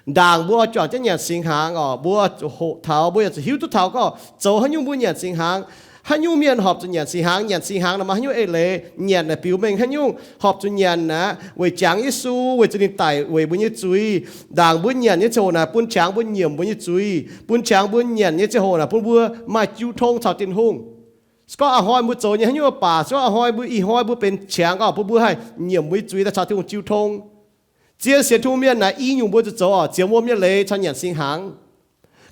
Ndaangc mbuo oix juangc jienv nyanc singx hnaangx orqc, mbuo zuqc hoqc taux, mbuo yaac zuqc hiuv duqv taux gorngv zoux haaix nyungc mbuo nyanc singx hnaangx. Haaix nyungc mienh horpc zuqc nyanc singx hnaangx? Nyanc singx hnaangx naaic maaih haaix nyungc eix leiz? Nyanc naaic biux mengh haaix nyungc horpc zuqc nyanc naaic? Weic jangx Yesu, weic zuqc ninh daic weic mbuo nyei zuiz. Ndaangc mbuo nyanc nyei ziangh hoc naaic bun qangx mbuo nyiemc mbuo nyei zuiz. Bun qangx mbuo nyanc nyei ziangh hoc naaic bun mbuo maaih jiu tong caux Tin-Hungh. Se gorngv a'hnoi mbuo zoux nyei haaix nyungc baac, se gorngv a'hnoi mbuo, ih hnoi mbuo benx qangx orqc, bun mbuo haih nyiemc mbuo nyei zuiz daaih caux Tin-Hungh jiu tong. Zien sienx Tin-Hungh mienh naaic i nyungc mbuo zuqc zoux orqc, ziex wuom nyei leiz caux nyanc singx hnaangx.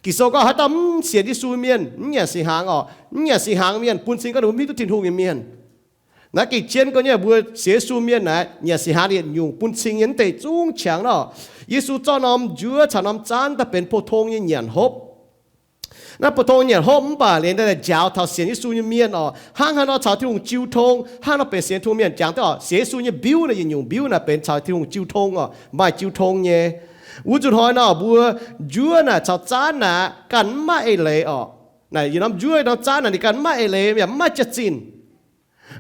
Ging-Sou gorngv haaix dauh mv sienx Yesu mienh mv nyanc singx hnaangx orqc, mv nyanc singx hnaangx mienh bun cing gorngv ninh mbuo mv hiuv duqv Tin-Hungh nyei mienh. Naaiv gengh jienv gorngv nyei mbuo sienx Yesu mienh naaic nyanc singx hnaangx yietc nyungc bun cing nyei mv deix zungv qangx nor. Yesu zorqv norm njuov caux norm zaanv daaih benx pou-tong nyei nyanc hopv. Naaiv pou-tong nyanc hopv mv baac liuz daaih njaaux taux sienx Yesu nyei mienh orqc, hnangv haaix nor caux Tin-Hungh jiu tong, hnangv nor benx sienx Tin-Hungh mienh jangx daaih orqc, sienx Yesu nyei mbiuv naaic yietc nyungc mbiuv naaic benx caux Tin-Hungh jiu tong orqc, maaih jiu tong nyei. Wuov nzunc hnoi nor mbuo njuov naaic caux zaanv naaic ganh mv maaih eix leiz orqc. Naaic yietc norm njuov norm zaanv naaic ninh ganh mv maaih eix leiz yaac mv maaih jaax-zinh.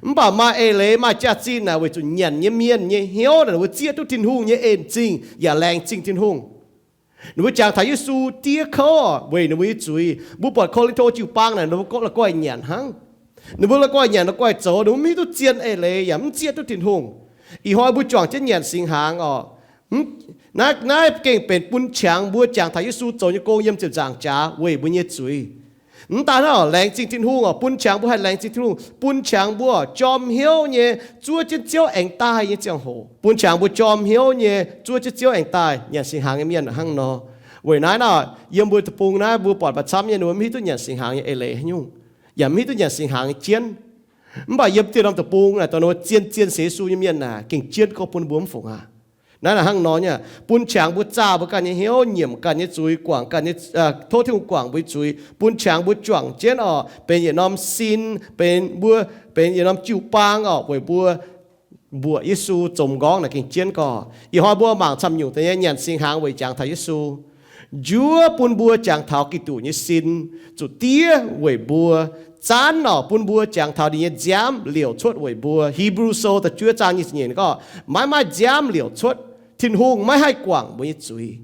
Mv baac maaih eix leiz maaih jaax-zinh naaic weic zuqc nyanc nyei mienh nyei hnyouv naaic ninh mbuo zieqv duqv Tin-Hungh nyei en-zingh yaac laengz zingh Tin-Hungh. Ninh mbuo jangx taux Yesu diev kouv weic ninh mbuo nyei zuiz. Mbuo buatc Ko^lin^to jiu-baang naaic ninh mbuo la'guaih nyanc hnangv. Ninh mbuo la'guaih nyanc la'guaih zoux, ninh mbuo mv hiuv duqv zien eix leiz yaac mv zieqv duqv Tin-Hungh. Ih hnoi mbuo juangc jienv nyanc singx hnaangx orqc, naaiv, naaiv gengh benx bun qangx mbuo jangx taux Yesu zoux nyei gong yiem ziepc nzaangc jaax weic mbuo nyei zuiz. Mv daan hnangv orqc, laengz zingh Tin-Hungh orqc, bun qangx mbuo haih laengz zingh Tin-Hungh, bun qangx mbuo jorm hnyouv nyei zuov jienv Ziouv aengx daaih nyei ziangh hoc, bun qangx mbuo jorm hnyouv nyei zuov jienv Ziouv aengx daaih. Nyanc singx hnaangx nyei mienh hnangv nor. Weic naaiv nor, yiem mbuo deic-bung naaiv mbuo buatc maaih camv nyei ninh mbuo mv hiuv duqv nyanc singx hnaangx nyei eix leiz haaix nyungc, yaac mv hiuv duqv nyanc singx hnaangx nyei jienv. Mv baac yiem dieh norm deic-bung naaic, dongh ninh mbuo zien-zien sienx Yesu nyei mienh naaic, gengh jienv gorngv bun mbuo mv fungc aqv. Naaiv naaic hnangv nor nyei, bun qangx mbuo zaah mbuo ganh nyei hnyouv, nyiemc ganh nyei zuiz, guangc ganh nyei, tov Tin-Hungh guangc mbuo nyei zuiz, bun qangx mbuo juangc jienv orqc, benx yietc norm sin, benx mbuo, benx yietc norm jiu-baang orqc, weic mbuo mbuoqc Yesu zoux m'nqorngv naaic gengh jienv gorqv. Ih hnoi mbuo mangc camv nyungc deix nyei nyanc singx hnaangx weic jangx taux Yesu. Njuov bun mbuo jangx taux Giduc nyei sin zuqc diev weic mbuo. Zaanv orqc, bun mbuo jangx taux ninh nyei nziaamv liouc cuotv weic mbuo. Hebrew Sou da'juov zaang nyic ziepc nyeic gorngv, maiv maaih nziaamv liouc cuotv, Tin-Hungh maiv haih guangc mbuo nyei zuiz.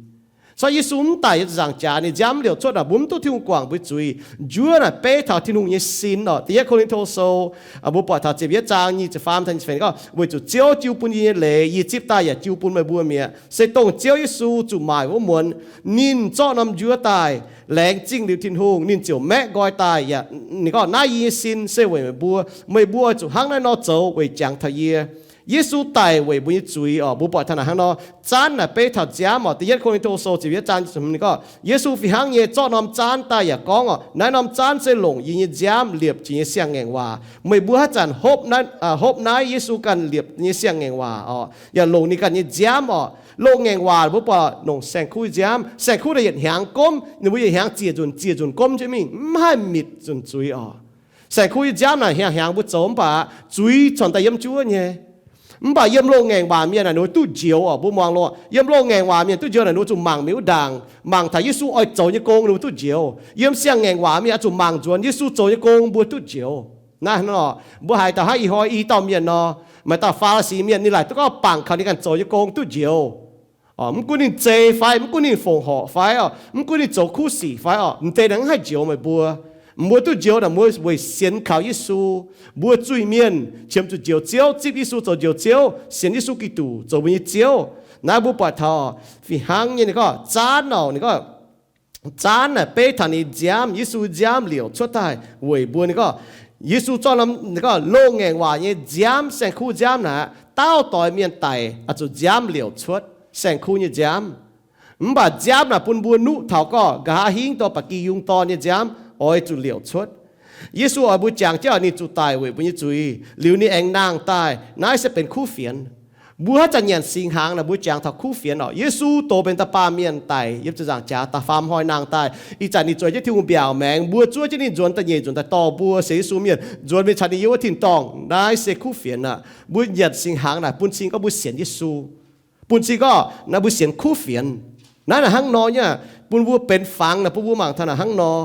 Se gorngv Yesu mv daic yiem ziepc nzaangc jaax, ninh nziaamv liouc cuotv naaic, mbuo mv duqv Tin-Hungh guangc mbuo zuiz. Njuov naaic beiv taux Tin-Hungh nyei sin orqc. Da'yietv Ko^lin^to Sou, mbuo buatc taux ziepc yietv zaang nyic ziepc faam taux nyic ziepc feix gorngv, weic zuqc Ziouv jiu bun yie nyei leiz yie zipv daaih yaac jiu bun meih mbuo mi'aqv. Se dongh Ziouv Yesu zuqc maaic wuov muonz, ninh zorqv norm njuov daaih, laengz zingh liuz Tin-Hungh, ninh ziouc maeqv nqoi daaih, yaac ninh gorngv, naaiv yie nyei sin se weic meih mbuo. Meih mbuo oix zuqc hnangv naaiv nor zoux weic jangx taux yie. Yesu daic weic mbuo nyei zuiz orqc. Mbuo buatc taux naaic hnangv nor, zaanv naaic beiv taux nziaamv orqc. Da'yietv Ko^lin^to Sou ziepc yietv zaang ninh gorngv, Yesu fih hnangv nyei zorqv norm zaanv daaih yaac gorngv orqc, naaiv norm zaanv se longc yie nyei nziaamv liepc jiex nyei siang-ngaengc waac. Meih mbuo haaix zanc hopv naaiv, hopv naaiv Yesu ganh liepc nyei siang-ngaengc waac orqc, yaac longc ninh ganh nyei nziaamv orqc. Loz-ngaengc waac mbuo buatc longc saeng-kuv nziaamv. Saeng-kuv naaic yietc hnyangx gomv, ninh mbuo yietc hnyangx ziec nzunc ziec nzunc gomv jienv mingh, mv haih mitc nzunc zuiz orqc. Saeng-kuv nyei nziaamv naaic hnyangx hnyangx mbuo zoux mv baac zuiz corc daaih yiem juov nyei. Mv baac yiem loz-ngaengc waac mienh naaic ninh mbuo duqv njoux orqc. Mbuo muangx loh, yiem loz-ngaengc waac mienh duqv njoux naaic ninh mbuo zuqc mangc mi'aqv ndaangc, mangc taux Yesu oix zoux nyei gong ninh mbuo duqv njoux. Yiem siang-ngaengc waac mienh oix zuqc mangc nzuonx Yesu zoux nyei gong mbuo duqv njoux. Naaiv hnangv nor, mbuo haiz dauh hnangv ih hnoi i dauh mienh nor, maaih dauh Faa^li^si mienh ninh laaic duqv gorngv bangc kaux ninh ganh zoux nyei gong duqv njoux. Mv gunv ninh zei fai, mv gunv ninh fongc horc fai orqc, mv gunv ninh zoux kuv sic fai orqc, m'deix naaic mv haih njoux meih mbuo. Mbuo duqv njoux naaic mbuo weic sienx kaux Yesu. Mbuo zuiz-mienh qiemx zuqc Njoux Ziouv, zipv Yesu zoux Njoux Ziouv, sienx Yesu Giduc zoux mbuo nyei Ziouv. Naaiv mbuo buatc taux fih hnangv nyei ninh gorngv zaanv orqc, ninh gorngv zaanv naaic beiv taux ninh nziaamv, Yesu nziaamv liouc cuotv daaih weic mbuo. Ninh gorngv Yesu zorqv norm, ninh gorngv loz-ngaengc waac nyei nziaamv, saeng-kuv nziaamv naaic, daauh doix mienh daic oix zuqc nziaamv liouc cuotv, saeng-kuv nyei nziaamv. Mv baac nziaamv naaic bun mbuo nuqv taux gorngv nqa'haav hingv dorh ba'gi yungz dorn nyei nziaamv oix zuqc liouc cuotv. Yesu oix mbuo jangx jienv ninh zuqc daic weic mbuo nyei zuiz, liuz ninh aengx nangh daaih. Naaiv se benx kuv fienx. Mbuo haaix zanc nyanc singx hnaangx naaic mbuo jangx taux kuv fienx orqc. Yesu doz benx da'baamh mienh daic yiem ziepc nzaangc jaax da'faam hnoi nangh daaih. Ih zanc ninh zueiz jienv Tin-Hungh mbiaauc maengx, mbuo zuov jienv ninh nzuonx da'nyeic nzunc daaih dorh mbuo, sienx Yesu mienh nzuonx mingh caux ninh yiem wuov tin-dorngh. Naaiv se kuv fienx aqv. Mbuo nyanc singx hnaangx naaic bun cing gorngv mbuo sienx Yesu. Bun cing gorngv naaiv mbuo sienx kuv fienx. Naaiv naaic hnangv nor nyei, bun mbuo benx fangx naaic bun mbuo mangc taux naaic hnangv nor.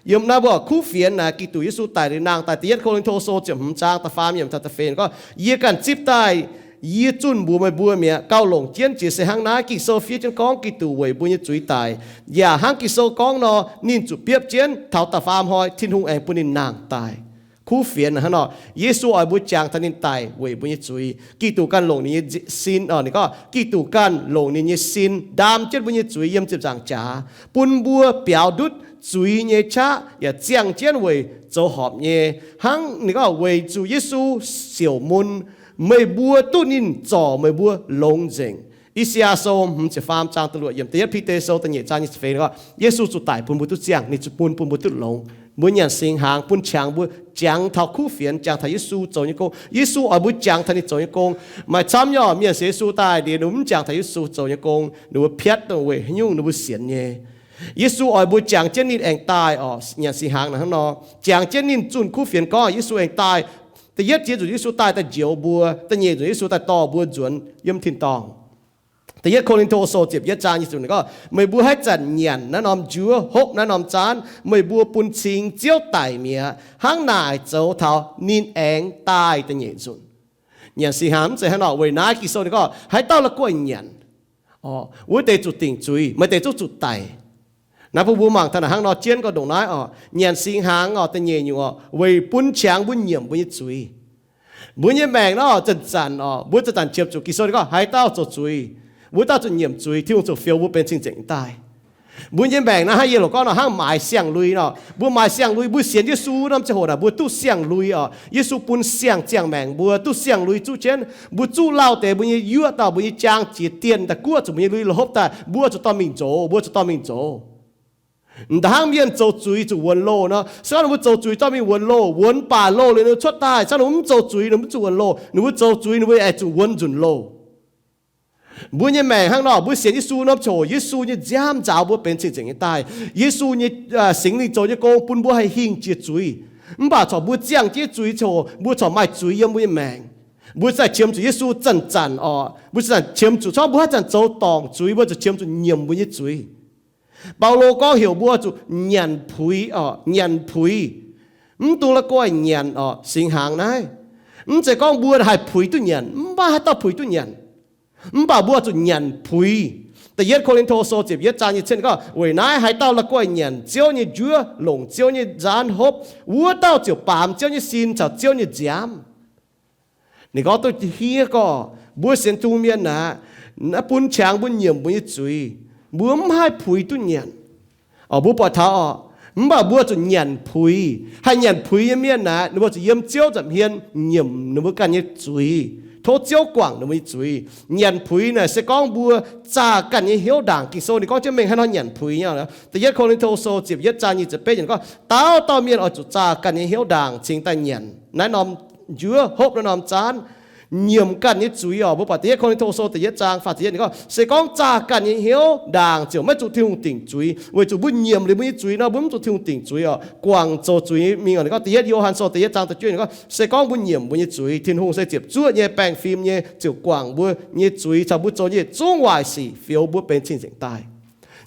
Yiem naaiv mbuo kuv fienx naaic, Giduc Yesu daic liuz nangh daaih, da'yietv Ko^lin^to Sou ziepc hmz zaang da'faam yiemc taux da'feix gorngv, yie ganh zipv daaih Yie zunh mbuox meih mbuo mi'aqv, gauh longc jienv jiex se hnangv naaiv. Ging-Sou fiev jienv gorngv Giduc weic mbuo nyei zuiz daic, yaac hnangv Ging-Sou gorngv nor, ninh zuqc biopv jienv taux da'faam hnoi Tin-Hungh aengx bun ninh nangh daic. Kuv fienx hnangv nor, Yesu oix mbuo jangx taux ninh daic weic mbuo nyei zuiz. Giduc ganh longc ninh nyei sin, ninh gorngv Giduc ganh longc ninh nyei sin ndaam jienv mbuo nyei zuiz yiem ziepc nzaangc jaax, bun mbuo biaux ndutv zuiz nyei qaqv yaac ziangh jienv weic zoux horpc nyei. Hnangv ninh gorngv weic zuqc Yesu siouc mun, meih mbuo duqv ninh zorc meih mbuo longx nzengc. I^saa^yaa Sou hmz ziepc faam zaang da'luoqc yiemc, Da'yietv Bide Sou da'nyeic zaang nyic ziepc feix gorngv Yesu zuqc daic bun mbuo duqv ziangh, ninh zuqc mun bun mbuo duqv longx. Mbuo nyanc singx hnaangx bun qangx mbuo jangx taux kuv fienx, jangx taux Yesu zoux nyei gong. Yesu oix mbuo jangx taux ninh zoux nyei gong. Maaih camv nyei mienh sienx Yesu daaih liuz, ninh mbuo mv jangx taux Yesu zoux nyei gong, ninh mbuo piatv dongh weic haaix nyungc ninh mbuo sienx nyei. Yesu oix mbuo jangx jienv ninh aengx daaih oc. Nyanc singx hnaangx naaic hnangv nor, jangx jienv ninh zunh kuv fienx gorngv Yesu aengx daaih. Da'yietv jiex nzunc Yesu daaih daaih njoux mbuo, da'nyeic nzunc Yesu daaih dorh mbuo nzuonx yiem tin-dorngh. Da'yietv Ko^lin^to Sou ziepc yietv zaang nyic ziepc gorngv, meih mbuo haaix zanc nyanc naaiv norm njuov, hopv naaiv norm zaanv, meih mbuo bun cing Ziouv daic mi'aqv. Hnangv naaic zoux taux ninh aengx daaih da'nyeic nzunc. Nyanc singx hnaangx mv zeiz hnangv nor. Weic naaiv Ging-Sou ninh gorngv haaix dauh la'guaih nyanc, wuov deix zuqc dingc zuiz, maaih deix zungv zuqc daic. Naaiv bun mbuo mangc taux naaic hnangv nor jienv gorngv ndongc naaiv oc. Nyanc singx hnaangx oc, da'nyeic nyungc oc, weic bun qangx mbuo nyiemc mbuo nyei zuiz. Mbuo nyei maengc nor, zanc-zanc oc, mbuo zanc-zanc qiemx zuqc Ging-Sou ninh gorngv haaix dauh zoux zuiz, wuov dauh zuqc nyiemc zuiz, Tin-Hungh ziouc fioux mbuo benx cing-nzengc daaih. Mbuo nyei maengc naaiv hnangv yie loc gorngv nor, hnangv maaiz siang-lui nor. Mbuo maaiz siang-lui, mbuo sienx Yesu norm ziangh hoc naaic, mbuo duqv siang-lui oc. Yesu bun siang ziangh maengc mbuo duqv siang-lui zuqv jienv. Mbuo zuqv lauh deix mbuo nyei yuoqv dauh, mbuo nyei jaang jiex dienh daaih guoqv zuqc mbuo nyei lui la'hopv daaih, mbuo zuqc dorh mingh nzox, mbuo zuqc dorh mingh nzox. M'daaih hnangv mienh zoux zuiz zuqc wuonx loh nor, se gorngv ninh mbuo zoux zuiz dorh mingh wuonx loh, wuonx baac loh liuz ninh mbuo cuotv daaih, se gorngv ninh mbuo mv zoux zuiz ninh mbuo mv zuqc wuonx loh. Ninh mbuo zoux zuiz ninh mbuo aengx zuqc wuonx nzunc loh. Mbuo nyei maengc hnangv nor, mbuo sienx Yesu norm ziangh hoc, Yesu nyei nziaamv nzaaux mbuo benx cing-nzengc nyei daaih. Yesu nyei Singx Lingh zoux nyei gong bun mbuo haih hingh jiex zuiz. Mv baac corc mbuo ziangh jienv zuiz ziangh hoc, mbuo corc maaih zuiz yiem mbuo nyei maengc. Mbuo zaih qiemx zuqc Yesu zanc-zanc oc. Mbuo zanc-zanc qiemx zuqc, corc mbuo haaix zanc zoux dorngc zuiz, mbuo zuqc qiemx zuqc nyiemc mbuo nyei zuiz. Baulo gorngv heuc mbuo zuqc nyanc puix oc, nyanc puix. Mv dungx la'guaih nyanc oc, singx hnaangx naaiv. Mv zeiz gorngv mbuo haih puix duqv nyanc, mv baac haaix dauh puix duqv nyanc. Mv baac mbuo zuqc nyanc puix. Da'yietv Ko^lin^to Sou ziepc yietv zaang nyei cien gorngv, weic naaiv haaix dauh la'guaih nyanc Ziouv nyei njuov, longc Ziouv nyei nzaanv hopv, wuov dauh ziouc baamz Ziouv nyei sin caux Ziouv nyei nziaamv. Ninh gorngv duqv hniev gorngv, mbuo sienx Tin-Hungh mienh aqv, naaiv bun qangx mbuo nyiemc mbuo nyei zuiz, mbuo mv haih puix duqv nyanc. Oc, mbuo buatc taux oc, mv baac mbuo zuqc nyanc puix. Haih nyanc puix nyei mienh naaic, ninh mbuo zuqc yiem Ziouv nza'hmien nyiemc ninh mbuo ganh nyei zuiz, tov Ziouv guangc ninh mbuo nyei zuiz. Nyanc puix naaic se gorngv mbuo zaah ganh nyei hnyouv ndaangc. Ging-Sou ninh gorngv jienv mengh haaix nor nyanc puix nyei. Da'yietv Ko^lin^to Sou ziepc yietv zaang nyic ziepc betv yietc gorngv, dauh dauh mienh oix zuqc zaah ganh nyei hnyouv ndaangc cingx daaih nyanc naaiv norm njuov, hopv naaiv norm zaanv, nyiemc ganh nyei zuiz oc. Mbuo buatc Da'yietv Ko^lin^to Sou da'yietv zaang faah ziepc yietv ninh gorngv, se gorngv zaah ganh nyei hnyouv ndaangc ziouc maiv zuqc Tin-Hungh dingc zuiz, weic zuqc mbuo nyiemc liuz mbuo nyei zuiz nor, mbuo mv zuqc Tin-Hungh dingc zuiz oc, guangc zoux zuiz mingh oc. Ninh gorngv Da'yietv Yo^han Sou da'yietv zaang da'juov ninh gorngv, se gorngv mbuo nyiemc mbuo nyei zuiz, Tin-Hungh se ziepc zuoqv nyei, baengh fim nyei, ziouc guangc mbuo nyei zuiz caux mbuo zoux nyei yietc zungv waaic sic, fioux mbuo benx cing-nzengc daaih.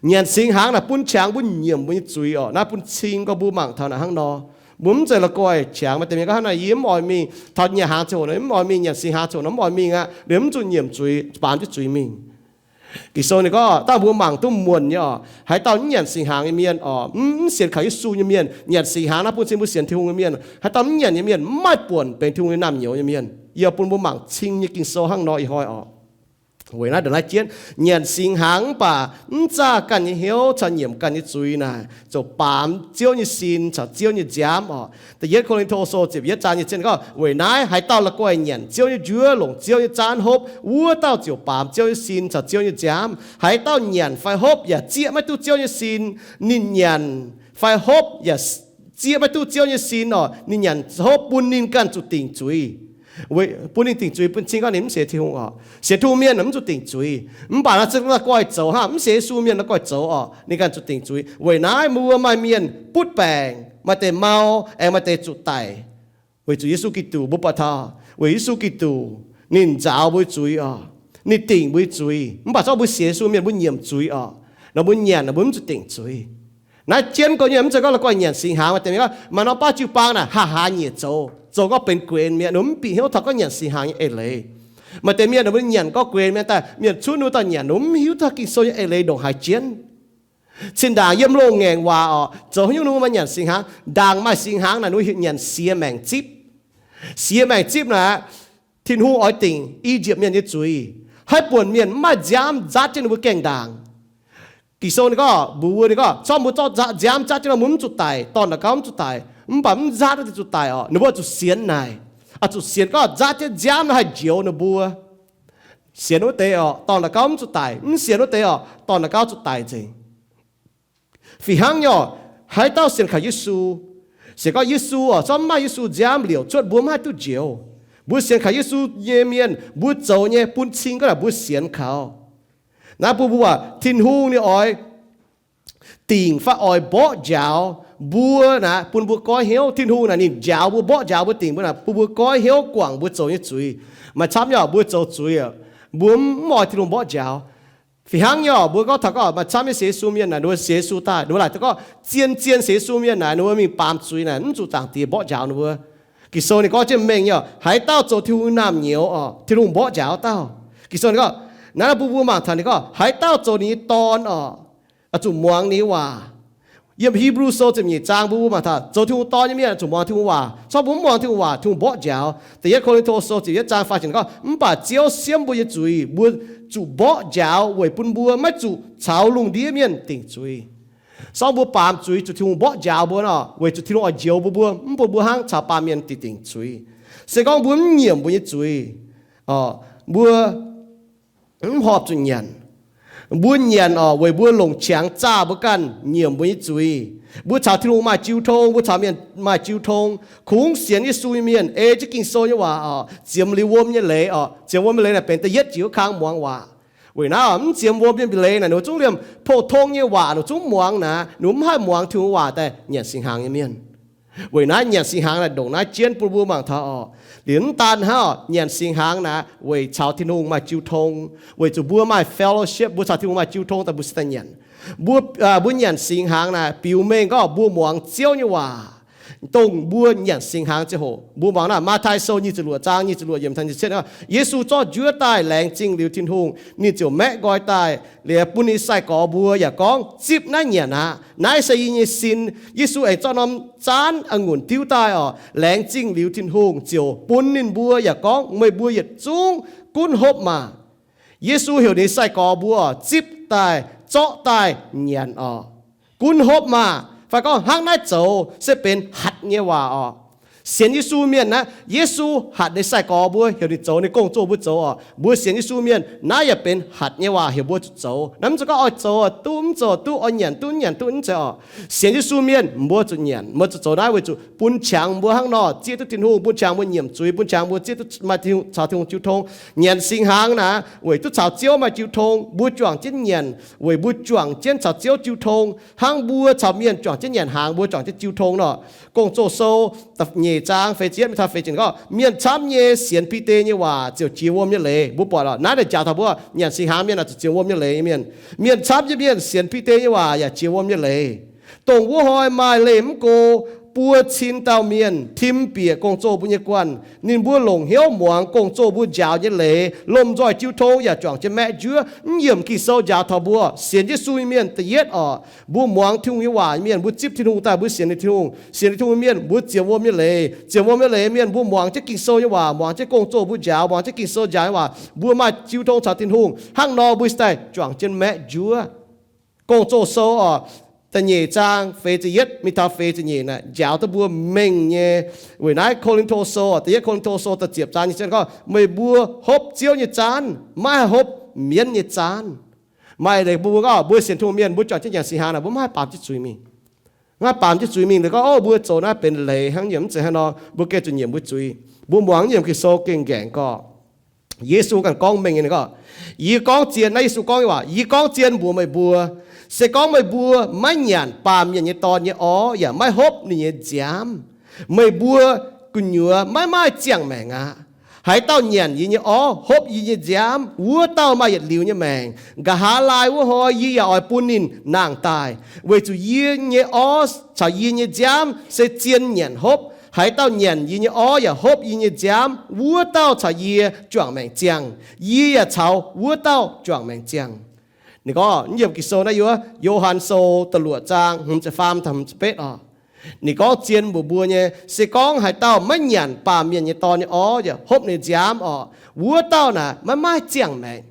Nyanc singx hnaangx naaic bun qangx mbuo nyiemc mbuo nyei zuiz oc. Naaiv bun cing gorngv mbuo mangc taux naaic hnangv nor. Mbuo mv zeiz la'guaih qangx maaih deix mienh gorngv hnangv naaic, yie mv oix mingh, taux nyanc hnaangx ziangh hoc nor mv oix mingh, nyanc singx hnaangx ziangh hoc nor mv oix mingh aqv, liemh mv zuqc nyiemc zuiz, baamz jienv zuiz mingh. Ging-Sou ninh gorngv, dauh mbuo mangc duqv muonc nyei oc. Haaix dauh mv nyanc singx hnaangx nyei mienh oc, mv sienx kaux Yesu nyei mienh, nyanc singx hnaangx naaiv bun cing mbuo sienx Tin-Hungh nyei mienh, haaix dauh mv nyanc nyei mienh mv maaih buonc benx Tin-Hungh nyei naamh nyouz nyei mienh. Yie bun mbuo mangc cing nyei Ging-Sou hnangv nor ih hnoi oc. Weic naaiv ndongc naaiv jienv, nyanc singx hnaangx mv baac mv zaah ganh nyei hnyouv caux nyiemc ganh nyei zuiz naaic, ziouc baamz Ziouv nyei sin caux Ziouv nyei nziaamv oc. Da'yietv Ko^lin^to Sou ziepc yietv zaang nyei cien gorngv, weic naaiv haaix dauh la'guaih nyanc Ziouv nyei njuov, longc Ziouv nyei zaanv hopv, wuov dauh ziouc baamz Ziouv nyei sin caux Ziouv nyei nziaamv. Haaix dauh nyanc fai hopv yaac zieqv maiv duqv Ziouv nyei sin, ninh nyanc fai hopv yaac zieqv maiv duqv Ziouv nyei sin oc, ninh nyanc hopv bun ninh ganh zuqc dingc zuiz. Bun ninh dingc zuiz bun cing gorngv ninh mv sienx Tin-Hungh oc. Sienx Tin-Hungh mienh mv zuqc dingc zuiz. Mv baac naaiv se la'guaih zoux hnangv, mv sienx Yesu mienh la'guaih zoux oc, ninh ganh zuqc dingc zuiz. Weic naaiv mbuo maaih mienh butv baengc, maaih deix mau, aengx maaih deix zuqc daic. Weic zuqc Yesu Giduc, mbuo buatc taux weic Yesu Giduc, ninh nzaaux mbuo zuiz oc, ninh dingc mbuo zuiz. Mv baac zorqv mbuo sienx Yesu mienh mbuo nyiemc zuiz oc, nor mbuo nyanc nor mbuo mv zuqc dingc zuiz. Naaiv jienv gorngv nyei, mv zeiz gorngv la'guaih nyanc singx hnaangx maaih deix mienh gorngv maaih norm baav jiu-baang naaic haa haa nyieqc zoux, zoux gorngv benx guenx mi'aqv, ninh mv bieqc hnyouv taux gorngv nyanc singx hnaangx nyei eix leiz. Maaih deix mienh ninh mbuo nyanc gorngv gueix mienh daaih, mienh cuotv ninh mbuo daaih nyanc, ninh mbuo mv hiuv duqv Ging-Sou nyei eix leiz ndongc haaix jienv. Cin-ndaangc yiem loz-ngaengc waac orqc, zoux haaix nyungc ninh mbuo maaih nyanc singx hnaangx. Ndaangc maaih singx hnaangx naaic ninh mbuo nyanc siex maengc zipv. Siex maengc zipv naaic, Tin-Hungh oix dingc I^yipv Mienh nyei zuiz, haih buonc mienh mv maaih nziaamv nzaatv jienv ninh mbuo gaengh ndaangc. Ging-Sou ninh gorngv, mbuox ninh gorngv, zorqv mbuo zorqv nziaamv nzaatv jienv nor, mbuo mv zuqc daic, dorn naaic gauh mv zuqc daic. Mv baac mv nzaatv wuov deix zuqc daic orqc, ninh mbuo zuqc sienx naaic. Oix zuqc sienx gorngv nzaatv jienv nziaamv nor haih njoux ninh mbuo. Sienx wuov deix orqc, dorn naaic gauh mv zuqc daic. Mv sienx wuov deix orqc, dorn naaic gauh zuqc daic nzengc. Fih hnangv nyei orqc, haaix dauh sienx kaux Yesu, se gorngv Yesu orqc, zorqv mv maaih Yesu nziaamv liouc cuotv mbuo mv haih duqv njoux. Mbuo sienx kaux Yesu nyei mienh, mbuo zoux nyei bun cing gorngv naaic mbuo sienx kaux. Naaiv bun mbuo waac Tin-Hungh ninh oix dingc fai oix mborqv njaaux mbuo naaic, bun mbuo goiv hnyouv. Tin-Hungh naaic ninh njaaux mbuo, mborqv njaaux mbuo, dingc mbuo naaic, bun mbuo goiv hnyouv guangc mbuo zoux nyei zuiz. Maaih camv nyei orqc, mbuo zoux zuiz aqv, mbuo mv oix Tin-Hungh mborqv njaaux. Fih hnangv nyei orqc, mbuo gorngv taux gorngv maaih camv nyei sienx Yesu mienh naaic, ninh mbuo sienx Yesu daaih, ninh mbuo laaic gorngv zien-zien sienx Yesu mienh naaic, ninh mbuo mingh baamz zuiz naaic, mv zuqc Zaangc Diex mborqv njaaux ninh mbuo. Ging-Sou ninh gorngv jienv mengh nyei orqc, haaix dauh zoux Tin-Hungh naamh nyouz orqc, Tin-Hungh mborqv njaaux dauh. Ging-Sou ninh gorngv, naaiv bun mbuo mangc taux ninh gorngv haaix dauh zoux ninh nyei dorn orqc, oix zuqc muangx ninh nyei waac. Yiem Hipv^lu Sou ziepc nyeic zaang mbuo mangc taux zoux Tin-Hungh dorn nyei mienh oix zuqc muangx Tin-Hungh waac. Zorqv mbuo mv muangx Tin-Hungh waac, Tin-Hungh mborqv njaaux. Da'yietv Ko^lin^to Sou ziepc yietv zaang faah ziepc gorngv, mv baac Ziouv siemv mbuo nyei zuiz, mbuo zuqc mborqv njaaux weic bun mbuo maiv zuqc caux lungh ndiev mienh dingc zuiz. Sorng mbuo baamz zuiz zuqc Tin-Hungh mborqv njaaux mbuo nor, weic zuqc Tin-Hungh oix njoux mbuo, mbuo mv bun mbuo hnangv caux baamh mienh dingc dingc zuiz. Se gorngv mbuo mv nyiemc mbuo nyei zuiz, mbuo mv horpc zuqc nyanc. Mbuo nyanc orqc, weic mbuo longc qangx zaah mbuo ganh nyiemc mbuo nyei zuiz. Mbuo caux Tin-Hungh maaih jiu tong, mbuo caux mienh maaih jiu tong. Kungx sienx Yesu nyei mienh ei jienv Ging-Sou nyei waac orqc, ziemx liuz wuom nyei leiz orqc. Ziemx wuom nyei leiz naaic benx da'yietv jiex wuov kang muangx waac. Weic naaiv mv ziemx wuom nyei leiz naaic, ninh mbuo zungv liemh pou-tong nyei waac ninh zungv muangx naaic, ninh mbuo mv haih muangx Tin-Hungh waac daaih nyanc singx hnaangx nyei mienh. Weic naaiv nyanc singx hnaangx naaic ndongc naaiv jienv bun mbuo mangc taux orqc, liuz mv daan hnangv orqc, nyanc singx hnaangx naaic weic caux Tin-Hungh maaih jiu tong, weic zuqc mbuo maaih fellowship, mbuo caux Tin-Hungh maaih jiu tong daaih mbuo se daaih nyanc. Mbuo, mbuo nyanc singx hnaangx naaic biux mengh gorngv mbuo muangx Ziouv nyei waac. Dongh mbuo nyanc singx hnaangx ziangh hoc mbuo muangx naaic Matv^tai Sou nyic ziepc luoqc zaang nyic ziepc luoqc yiemc taux nyic ziepc cietv, Yesu zorqv njuov daaih laengz zingh liuz Tin-Hungh, ninh ziouc maeqv nqoi daaih liuz bun ninh sai-gorx mbuo yaac gorngv, zipv naaiv nyanc aqv. Naaiv se yie nyei sin. Yesu aengx zorqv norm zaanv a'ngunc diuv daaih orqc, laengz zingh liuz Tin-Hungh ziouc bun ninh mbuo yaac gorngv, meih mbuo yietc zungv gunv hopv maah! Yesu heuc ninh sai-gorx mbuo zipv daaih, zorqv daaih nyanc orqc. Gunv hopv maah! Fai gorngv hnangv naaiv zoux se benx hatc nyei waac orqc. Sienx Yesu mienh naaiv, Yesu hatc ninh sai-gorx mbuo, heuc ninh zoux, ninh gong-zoh mbuo zoux orqc. Mbuo sienx Yesu mienh naaiv yaac benx hatc nyei waac heuc mbuo zuqc zoux. Naaiv mv zeiz gorngv oix zoux duqv mv zoux duqv, oix nyanc duqv nyanc duqv, mv zeiz orqc. Sienx Yesu mienh mbuo zuqc nyanc, mbuo zuqc zoux naaiv weic zuqc bun qangx mbuo hnangv nor zieqv duqv Tin-Hungh, bun qangx mbuo nyiemc zuiz, bun qangx mbuo zieqv duqv maaih Tin-Hungh, caux Tin-Hungh jiu tong. Nyanc singx hnaangx naaic weic duqv caux Ziouv maaih jiu tong, mbuo juangc jienv nyanc weic mbuo juangc jienv caux Ziouv jiu tong, hnangv mbuo caux mienh juangc jienv nyanc hnaangx mbuo juangc jienv jiu tong nor. Gong-Zoh Sou nyeic zaang feix ziepc yietv mingh taux feix ziepc nyeic gorngv, mienh camv nyei sienx Bide nyei waac ziouc jiex wuom nyei leiz. Mbuo buatc orqc, naaiv deix njaaux taux mbuo nyanc singx hnaangx mienh naaic zuqc jiex wuom nyei leiz nyei mienh. Mienh camv nyei mienh sienx Bide nyei waac yaac jiex wuom nyei leiz. Dongh wuov hnoi maaih leih mv go buo cin dauh mienh tim bieqc gong-zoh mbuo nyei guanh. Ninh mbuo longc hnyouv muangx gong-zoh mbuo njaaux nyei leiz, lomh nzoih jiu tong yaac juangc jienv maeqv njuov. Mv yiemc Ging-Sou njaaux taux mbuo sienx Yesu nyei mienh da'yietv orqc, mbuo muangx Tin-Hungh nyei waac nyei mienh, mbuo zipv Tin-Hungh daaih mbuo sienx ninh Tin-Hungh. Sienx Tin-Hungh nyei mienh mbuo jiex wuom nyei leiz. Jiex wuom nyei leiz nyei mienh mbuo muangx jienv Ging-Sou nyei waac, muangx jienv gong-zoh mbuo njaaux, muangx jienv Ging-Sou njaaux nyei waac, mbuo maaih jiu tong caux Tin-Hungh. Hnangv nor mbuo se daaih juangc jienv maeqv njuov. Gong-Zoh Sou orqc, da'nyeic zaang feix ziepc yietv mingh taux feix ziepc nyeic naaic njaaux duqv mbuo mengh nyei. Weic naaiv Ko^lin^to Sou orqc, da'yietv Ko^lin^to Sou da'ziepc zaang nyei gorngv, meih mbuo hopv Ziouv nyei zaanv, maiv haih hopv mienv nyei zaanv. Maaih leiz mbuo gorngv mbuo sienx Tin-Hungh mienh mbuo juangc jienv nyanc singx hnaangx naaic mbuo maiv haih baamz jienv zuiz mingh. Maiv haih baamz jienv zuiz mingh, gorngv, ov, mbuo zoux naaiv benx leiz hnangv, yiem mv zeiz haaix nor, mbuo gengh zuqc nyiemc mbuo zuiz. Mbuo muangx nyiemc Ging-Sou gengh nqaengc gorngv, Yesu ganh gorngv mengh nyei gorngv, yie gorngv zien, naaiv Yesu gorngv nyei waac, yie gorngv zien mbuox meih mbuo, se gorngv meih mbuo maiv nyanc Baamh Mienh nyei Dorn nyei orv yaac maiv hopv ninh nyei nziaamv, meih mbuo gu'nyuoz maiv maaih ziangh maengc aqv. Haaix dauh nyanc yie nyei orv, hopv yie nyei nziaamv, wuov dauh maaih yietc liuz nyei maengc. Nqa'haav laai wuov hnoi yie yaac oix bun ninh nangh daaih, weic zuqc yie nyei orv caux yie nyei nziaamv se zien nyanc hopv. Haaix dauh nyanc yie nyei orv yaac hopv yie nyei nziaamv, wuov dauh caux yie juangc maengc ziangh. Yie yaac caux wuov dauh juangc maengc ziangh. Ninh gorngv, yiem Ging-Sou naaiv yuoz, Yo^han Sou da'luoqc zaang hmz ziepc faam taux hmz ziepc betv oc. Ninh gorngv zien mbuox mbuo nyei, se gorngv haaix dauh maiv nyanc baamh mienh nyei dorn nyei orv yaac hopv ninh nziaamv oc, wuov dauh naaic maiv maaih ziangh maengc.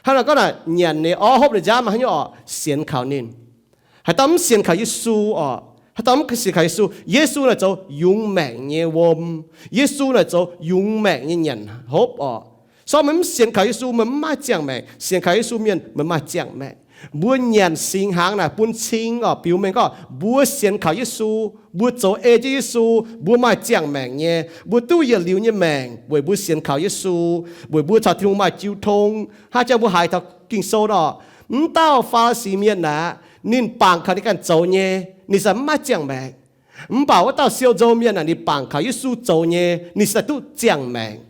Hnangv naaic gorngv naaic, nyanc ninh orv hopv ninh nziaamv hnangv nyei oc, sienx kaux ninh. Haaix dauh mv sienx kaux Yesu oc, haaix dauh mv sienx kaux Yesu, Yesu naaic zoux yungz maengc nyei wuom. Yesu naaic zoux yungz maengc nyei nyanc hopv oc. Sorng meih mv sienx kaux Yesu, meih mv maaih ziangh maengc. Sienx kaux Yesu mienh, meih maaih ziangh maengc. Mbuo nyanc singx hnaangx naaic bun cing oc, biux mengh gorngv mbuo sienx kaux Yesu, mbuo zoux ei jienv Yesu, mbuo maaih ziangh maengc nyei, mbuo duqv yietc liuz nyei maengc weic mbuo sienx kaux Yesu, weic mbuo caux Tin-Hungh maaih jiu tong. Hnangv jang mbuo haiz taux Ging-Sou nor, mv dauh Faa^li^si mienh naaic, ninh bangc kaux ninh ganh zoux nyei, ninh se mv maaih ziangh maengc. Mv baac wuov dauh siou nzou mienh naaic, ninh bangc kaux Yesu zoux nyei, ninh se duqv ziangh maengc.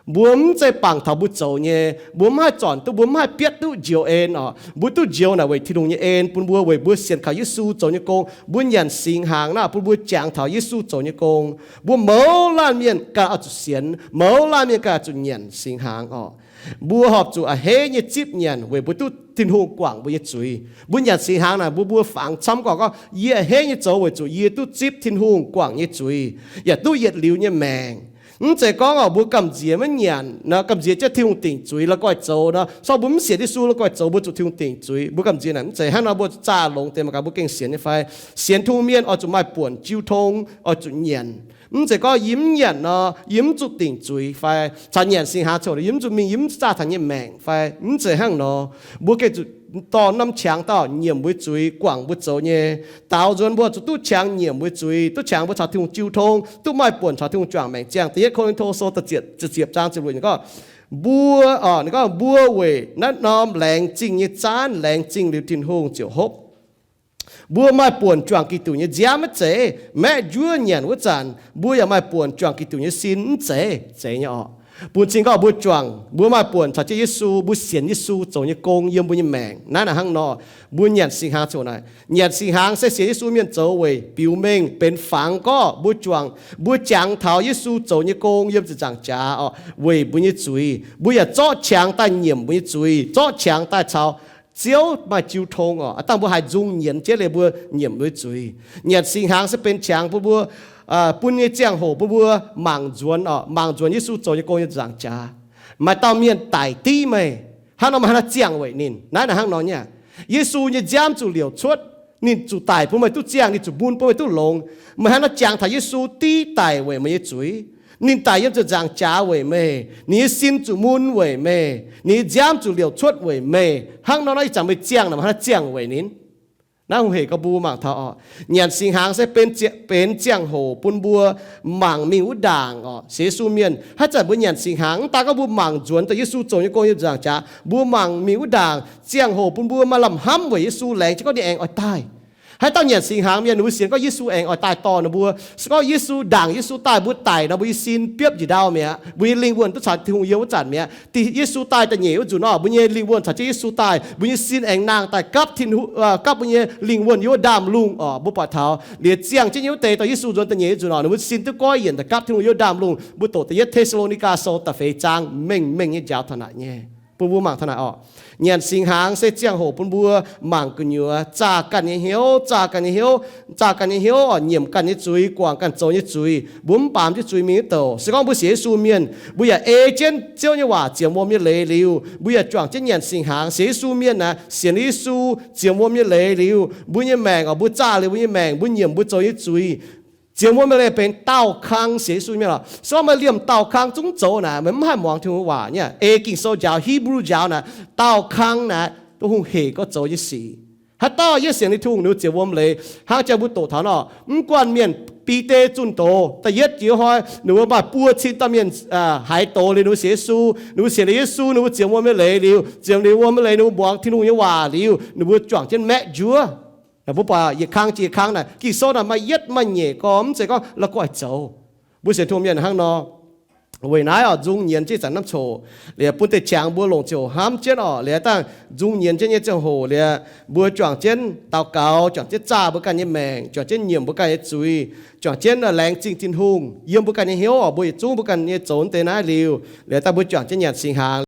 Mbuo mv zeiz bangc taux mbuo zoux nyei, mbuo mv haih zornc duqv, mbuo mv haih bietv duqv njoux en oc. Mbuo duqv njoux naaic weic Tin-Hungh nyei en bun mbuo, weic mbuo sienx kaux Yesu zoux nyei gong. Mbuo nyanc singx hnaangx naaic bun mbuo jangx taux Yesu zoux nyei gong. Mbuo mouz laanh mienh ganh oix zuqc sienx, mouz laanh mienh ganh oix zuqc nyanc singx hnaangx oc. Mbuo horpc zuqc a'hneiv nyei zipv nyanc weic mbuo duqv Tin-Hungh guangc mbuo nyei zuiz. Mbuo nyanc singx hnaangx naaic, mbuo mbuo fangx camv gorngv, gorngv, yie a'hneiv nyei zoux weic zuqc yie duqv zipv Tin-Hungh guangc nyei zuiz, yaac duqv yietc liuz nyei maengc. Mv zeiz gorngv oc, mbuo gamh nziex maiv nyanc nor, gamh nziex jienv Tin-Hungh dingc zuiz la'guaih zoux nor, sorng mbuo mv sienx Yesu la'guaih zoux mbuo zuqc Tin-Hungh dingc zuiz, mbuo gamh nziex naaic mv zeiz hnangv nor. Mbuo zaah longx deix mangc gaax mbuo gengh sienx nyei fai? Sienx Tin-Hungh mienh oix zuqc maaih buonc jiu tong, oix zuqc nyanc. Mv zeiz gorngv yie mv nyanc nor, yie mv zuqc dingc zuiz fai caux nyanc singx hnaangx coc, yie mv zuqc mingh, yie mv zaah taux nyei maengc fai? Mv zeiz hnangv nor. Mbuo gengh zuqc dorh norm qangx daaih nyiemc mbuo zuiz, guangc mbuo zoux nyei. Daaux nzuonx mbuo zuqc duqv qangx nyiemc mbuo zuiz, duqv qangx mbuo caux Tin-Hungh jiu tong, duqv maaih buonc caux Tin-Hungh juangc maengc ziangh. Da'yietv Ko^lin^to Sou da'ziepc zaang ziepc luoqc ninh gorngv, mbuo, ninh gorngv, mbuo weic naaiv norm laengz zingh nyei zaanv laengz zingh liuz Tin-Hungh ziouc hopv. Mbuo maaih buonc juangc Giduc nyei nziaamv maiv zeiz? Maeqv njuov nyanc wuov zanc, mbuo yaac maaih buonc juangc Giduc nyei sin mv zeiz? Zeiz nyei oc. Bun cing gorngv mbuo juangc, mbuo maaih buonc caux jienv Yesu, mbuo sienx Yesu zoux nyei gong yiem mbuo nyei maengc. Naaiv naaic hnangv nor, mbuo nyanc singx hnaangx coc naaic. Nyanc singx hnaangx se sienx Yesu mienh zoux weic biux mengh benx fangx gorngv mbuo juangc, mbuo jangx taux Yesu zoux nyei gong yiem ziepc nzaangc jaax oc, weic mbuo nyei zuiz. Mbuo yaac zorqv qangx daaih nyiemc mbuo nyei zuiz, zorqv qangx daaih caux Ziouv maaih jiu tong oc. Aav dangh mbuo haih nzung nyienz jienv liuz mbuo nyiemc mbuo nyei zuiz. Nyanc singx hnaangx se benx qangx bun mbuo, bun nyei ziangh hoc bun mbuo mangc nzuonx oc, mangc nzuonx Yesu zoux nyei gong nyei nzaangc jaax. Maaih dauh mienh daic div meih, hnangv nor meih hnangv naaiv ziangh weic ninh. Naaiv naaic hnangv nor nyei. Yesu nyei nziaamv zuqc liouc cuotv, ninh zuqc daic bun meih duqv ziangh, ninh zuqc mun bun meih duqv longx. Meih hnangv naaiv jangx taux Yesu div daic weic meih nyei zuiz. Ninh daic yiem ziepc nzaangc jaax weic meih. Ninh nyei sin zuqc mun weic meih. Ninh nyei nziaamv zuqc liouc cuotv weic meih. Hnangv nor naaiv ih zanc meih ziangh naaic, meih hnangv naaiv ziangh weic ninh. Naaiv hungh hec gorngv mbuo mangc taux oc. Nyanc singx hnaangx se benx ziangh hoc bun mbuo mangc mingh wuov ndaangc oc. Sienx Yesu mienh, haaix zanc mbuo nyanc singx hnaangx, mv daan gorngv mbuo mangc nzuonx daaih Yesu zoux nyei gong yiem nzaangc jaax, mbuo mangc mingh wuov ndaangc, ziangh hoc bun mbuo maaih lamh hnamv weic Yesu, laengz jienv gorngv ninh aengx oix daaih. Haaix dauh nyanc singx hnaangx mienh, ninh mbuo sienx gorngv Yesu aengx oix daaih dorh ninh mbuo. Se gorngv Yesu, ndaangc Yesu daaih, mbuo daic nor, mbuo nyei sin biopv njiec ndau mi'aqv. Mbuo nyei lingh wuonh duqv caux Tin-Hungh yiem wuov zanc mi'aqv. Dingh Yesu daaih da'nyeic wuov nzunc nor, mbuo nyei lingh wuonh caux jienv Yesu daaih, mbuo nyei sin aengx nangh daaih gapv Tin-Hungh, gapv mbuo nyei lingh wuonh yiem wuov ndaamv-lungh oc. Mbuo buatc taux liuz ziangh jienv nyei wuov deix dorh Yesu nzuonx da'nyeic wuov nzunc nor, ninh mbuo sin duqv goiv yienc daaih gapv Tin-Hungh yiem wuov ndaamv-lungh. Mbuo doqc da'yietv Te^saa^lo^ni^gaa Sou da'feix zaang mengh mengh nyei njaaux taux naaic nyei. Bun mbuo mangc taux naaic oc. Nyanc singx hnaangx se ziangh hoc bun mbuo mangc gu'nyuoz zaah ganh nyei hnyouv, zaah ganh nyei hnyouv, zaah ganh nyei hnyouv oc, nyiemc ganh nyei zuiz, guangc ganh zoux nyei zuiz. Mbuo mv baamz jienv zuiz mingh wuov douc. Se gorngv mbuo sienx Yesu mienh, mbuo yaac ei jienv Ziouv nyei waac ziemx wuom nyei leiz liuz, mbuo yaac juangc jienv nyanc singx hnaangx. Sienx Yesu mienh naaic, sienx Yesu ziemx wuom nyei leiz liuz, mbuo nyei maengc oc, mbuo zaah liuz mbuo nyei maengc, mbuo nyiemc mbuo zoux nyei zuiz. Ziemx wuom nyei leiz benx daauh kang. Sienx Yesu mienh oc, se gorngv meih liemh daauh kang zungv zoux naaic, meih mv haih muangx Tin-Hungh waac nyei. Ei Ging-Sou njaaux, Hipv^lu njaaux naaic, daauh kang naaic duqv hungh hec gorngv zoux nyei sic. Haaix dauh yiem sienx Tin-Hungh, ninh mbuo ziemx wuom leiz. Hnangv jang mbuo doqc taux nor, mv guanh mienh, Bide zunh doz da'yietv jiex hnoi, ninh mbuo maaih buo cin dauh mienh haiz doz liuz ninh mbuo sienx Yesu. Ninh mbuo sienx liuz Yesu, ninh mbuo ziemx wuom nyei leiz liuz, ziemx liuz wuom nyei leiz, ninh mbuo muangx Tin-Hungh nyei waac liuz, ninh mbuo juangc jienv maeqv njuov. Mbuo buatc yietc kang jiex yietc kang naaic, Ging-Sou naaic maaih yietv maaih nyeic gorngv, mv zeiz gorngv la'guaih zoux. Mbuo sienx Tin-Hungh mienh hnangv nor. Weic naaiv oc, nzung nyienz jienv zanc hnamv coc liuz bun deix qangx mbuo longc ziangh hoc hnamv jienv oc. Liuz dangh nzung nyienz jienv nyei ziangh hoc liuz, mbuo juangc jienv daux gaux, juangc jienv zaah mbuo ganh nyei maengc, juangc jienv nyiemc mbuo ganh nyei zuiz, juangc jienv laengz zingh Tin-Hungh yiem mbuo ganh nyei hnyouv oc. Mbuo yietc zungv mbuo ganh nyei zoux deix naaiv liuz, liuz dangh mbuo juangc jienv nyanc singx hnaangx.